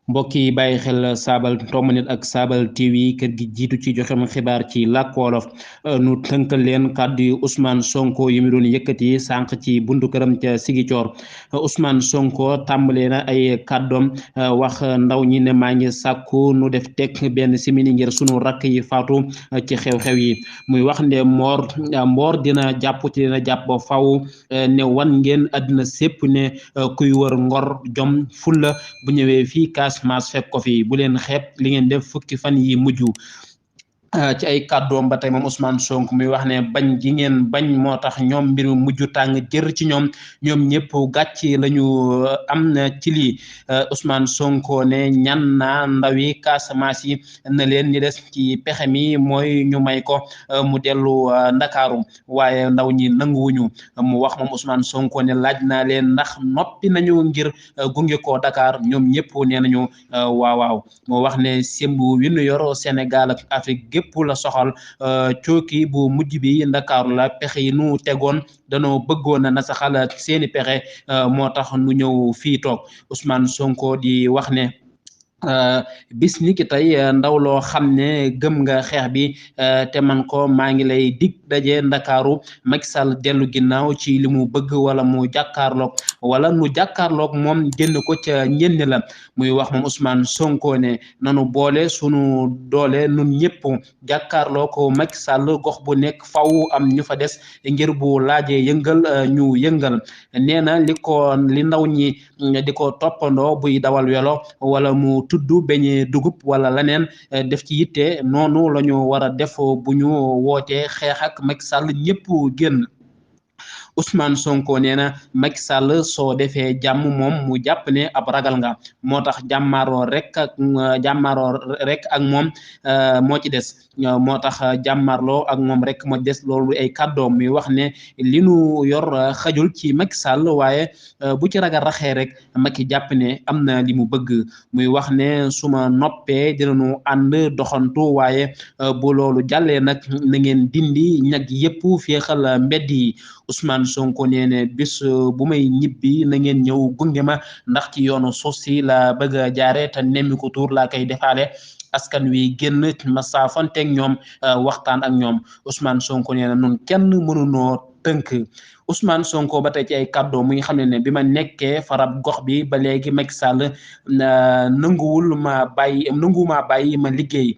mbokk yi bàyyi xel saabal tombanet ak saabal TV kër gi jiitu ci joxem xibaar ci làkk wolof nu tënkal leen kàddu yu Ousmane Sonko yi mu doon yëkkati sànq ci buntu këram ca Sigicoor Ousmane Sonko tàmbalee na ay kàddoom wax ndaw ñi ne maa ngi sàkku nu def tek benn simili ngir sunu rakk yi faatu ci xew-xew yi muy wax ne mboor dina jàpp ci dina jàpp ba faw ne wan ngeen àddina sépp ne kuy wër ngor jom fulla bu ñëwee fii Casamance fekk ko fi bu leen xeeb li ngeen def fukki fan yi mujj ci ay kàddoom ba tey moom Ousmane Sonko muy wax ne bañ gi ngeen bañ moo tax ñoom mbir mi mujj tàng jër ci ñoom ñëpp gàcc lañu am na ci lii Ousmane Sonko ne ñan naa ndawi Casamance yi na leen ñi des ci pexe mi mooy ñu may ko mu dellu Ndakaaru waaye ndaw ñi nanguwuñu mu wax moom Ousmane Sonko ne laaj naa leen ndax noppi nañu ngir gunge ko Dakar ñoom ñëpp nee nañu waaw moo wax ne semb wi nu yor Sénégal ak Afrique gépp la soxal cooki bu mujj bi Ndakaaru la pexe yi nu tegoon danoo bëggoon a nasaxal seeni pexe moo tax nu ñëw fii toog Ousmane Sonko di wax ne bis ni ki tey ndaw loo xam ne gëm nga xeex bi te man ko maa ngi lay dig daje Ndakaaru Macky Sall dellu ginnaaw ci li mu bëgg wala mu jàkkaarloog wala nu jàkkaarloog moom génn ko ca ñenn la muy wax moom Ousmane Sonko ne nanu boole sunu doole nun ñëpp jàkkaarloo ko Macky Sall gox bu nekk faw am ñu fa des ngir bu laajee yëngal ñu yëngal nee na li ndaw ñi di ko toppandoo buy dawal welo wala mu tudd beñe dugub wala leneen def ci yitte noonu la ñu war a def bu ñu wootee xeex ak Macky Sall ñëpp génn Ousmane Sonko nee na Macky Sall soo defee jàmm moom mu jàpp ne ab ragal nga moo tax jàmmaaroo rek ak moom moo ci des moo tax jàmmaarloo ak moom rek moo ci des loolu ay kàddoom muy wax ne li nu yor xajul ci Macky Sall waaye bu ci ragal raxee rek Macky jàpp ne am na li mu bëgg muy wax ne suma noppee dinañu ànd doxantu waaye bu loolu jàllee nag na ngeen dindi ñag yépp féexal mbedd yi Ousmane Sonko nee ne bis bu may ñibbi na ngeen ñëw gunge ma ndax ci yoonu suuf si la bëgg a jaare te nemmi ko tuur laa koy defaale askan wi génn ma saafonteeg ñoom waxtaan ak ñoom Ousmane Sonko nee na nun kenn mënunoo tënk Ousmane Sonko ba tey ci ay kàddoo muy xam ne bi ma nekkee farab gox bi ba léegi Macky Sall nanguwuma bàyyi ma liggéey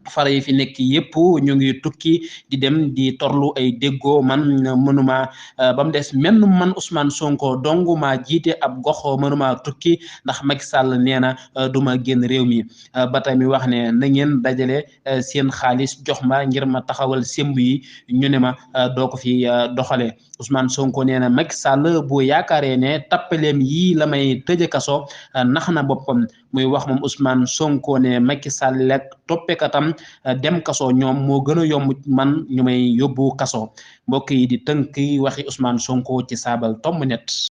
fara yi fi nekk yépp ñu ngi tukki di dem di torlu ay déggoo man mënuma ba mu des menn man Ousmane Sonko dong maa jiite ab gox mënuma tukki ndax Macky Sall nee na duma génn réew mi ba tey mi wax ne na ngeen dajale seen xaalis jox ma ngir ma taxawal semb yi ñu ne ma doo ko fi doxalee Ousmane Sonko nee na Macky Sall bu yaakaaree ne tappaleem yi la may tëje kaso nax na boppam muy wax moom Ousmane Sonko ne Macky Sall ak toppekatam dem kaso ñoom moo gën a yomb man ñu may yóbbu kaso mbokk yi di tënk waxi Ousmane Sonko ci saabal tomb net